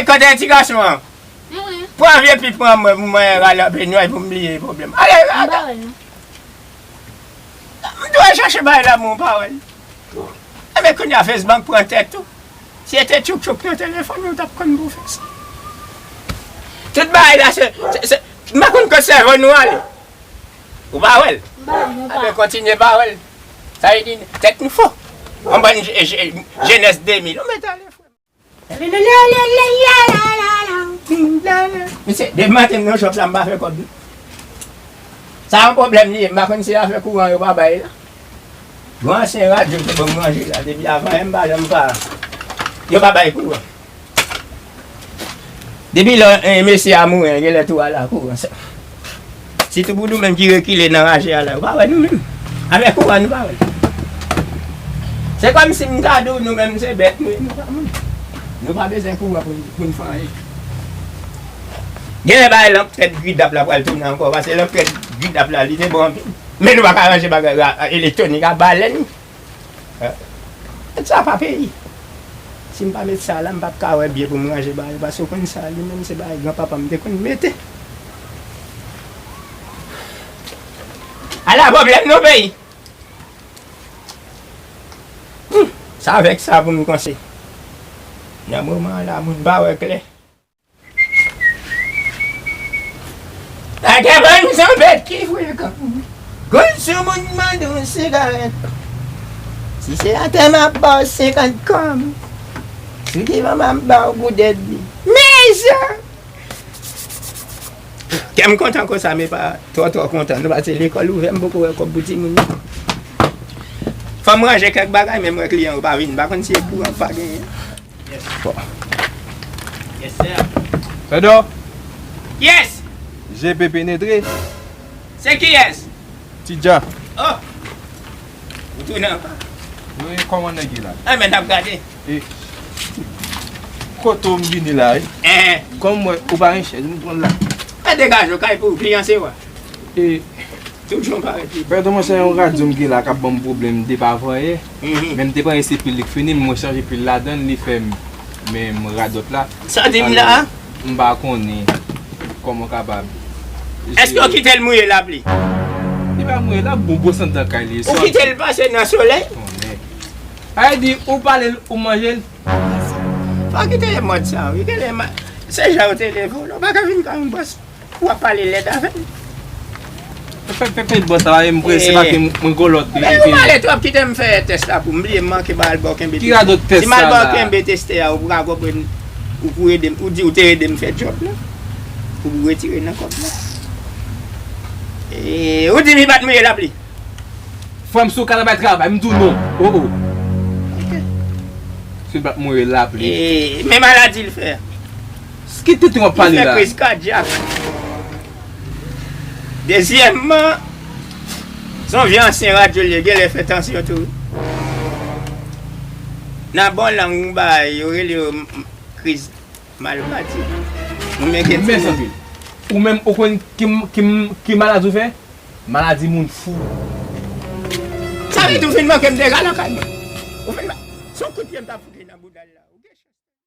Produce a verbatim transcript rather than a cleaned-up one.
Kote ti gason an? Pran vye pip mwen, mwen, mwen rale anpe nway pou m bliye pwoblèm. Ale, ale. M dwe chache bay lanmou, ou pa wè l. Enben, kounye a, Facebook pran tèt ou. Si se te tchouk tchouk nan telefòn, ou t ap konn pou fè sa. Tout bagay la, se, se, se, m pa konn kot sèvo nou ale. Ou pa wè l? Enben, kontinye pa wè l. Sa vle di, tèt nou fò. Yon bann je-, je-, jenès de mil. Ou mèt ale, frè m. Mesye, depi maten m nan shop la, m pa fè kòb, non. Sa yon pwoblèm li ye, m pa konn si se afè kouran yo pa bay la. Gon ansyen radyo ki te ban m ranje la, depi avan yè m pa janm pa, yo pa bay kouran. Depi lè, eh, mesye a mouri, genlè tou ala kouran sa. Sitou pou nou menm ki rekile nan raje a la, ou pa wè nou menm. Avèk kouran nou pa wè. Se kòmsi m ta di w nou menm se bèt nou ye, nou pa moun. Nou pa bezwen kouran pou, pou n fè anyen. Genlè bay lanp tèt gridap la pral tounen ankò, paske lanp tèt gridap la, li te bon anpil. Men nou pa ka ranje bagay la, elektwonik a balèn. Met sa pa peyi. Si m pa met sa la, m p ap ka wè byen pou m ranje bagay, paske w konn sa, li menm se bagay granpapa m te konn mete. Ala pwoblèm non peyi. Hmm, sa avèk sa pou m panse. Nan moman an la, moun pa wè klè. Pa gen bann sanbèt ki frekan. Konn si yon moun mande w sigarèt. Si se atè m ap ba w senkant kòb. Si w devan m ap ba w goudèt de. Mezanmi! Kè m kontan konsa, men pa twò twò kontan. Nou pase lekòl ouvè, m poko wè kòb pou timoun yo. Fò m ranje kèk bagay, men m wè kliyan yo pa vin. M pa konn si se kouran k pa genyen. Bon. Yes, sir. Fedor. Yes. G P penetre. Se kiyès? Ti Dja. Oh. Ou tounen ankò? Wi, kòman nèg ye la? Enben, n ap gade. E, kote w m vini la, wi. Eh. Kòm mwen, ou pa gen chèz, m pran la. Mwen degaje w, kay pou kliyan se ou a. E, Toujou parèt li. Pèdon, mwen se yon radyo m gen la k ap ban m pwoblèm depi avan yè. Mhm. Men m te panse se pil li k fini, men mwen chanje pil ladan l, li fè m, men m radòt la. Sa di m la? Alò, m pa konnen kòman w kapab. Èske w kite l mouye lapli? Li pa mouye la, bon, bon sant nan kay li. Ou kite l pase nan solèy? Tonnè. Sa vle di, ou pale l, ou manje l? Fò w kite mòd sa, wi. Genlè ma-, se jan yo te leve w la. Ou pa ka vin kòm yon bòs. W ap pale lèd avè l. Fè, fè, fè bò sa, e m prese, eh, paske m, mwen gon lòt. Men ou pale twòp, kite m fè tès la pou m bliye, m manke ba al ba w kenbe. Ki radòt tès sa la? Si m al ba w kenbe testè a, ou pral konprann, ou pou ede m, ou di ou te ede m fè djòb la. Ou pou retire nan kòb la. E, ou di m li pa t mouye lapli. Frè m, si w ka travay, travay, m di w non. Oh, oh. Ok. Si l pa t mouye lapli. E, men maladi l fè. Ki tenten w ap pale la? Li fè kriz kadyak. Dezyèmman, se yon vye ansyen radyo l ye, genlè fè tansyon tou. Nan bon lang, yon bagay, yo rele yo m-, m-, kriz maladi. Ou men gen timoun. Ou menm, ou konn ki, ki, ki maladi w fè? Maladi moun fou. Sa vle di w fin manke m dega nan kay mwen. Ou fin ma-, se yon kout pye m t ap fout li nan bouda l la.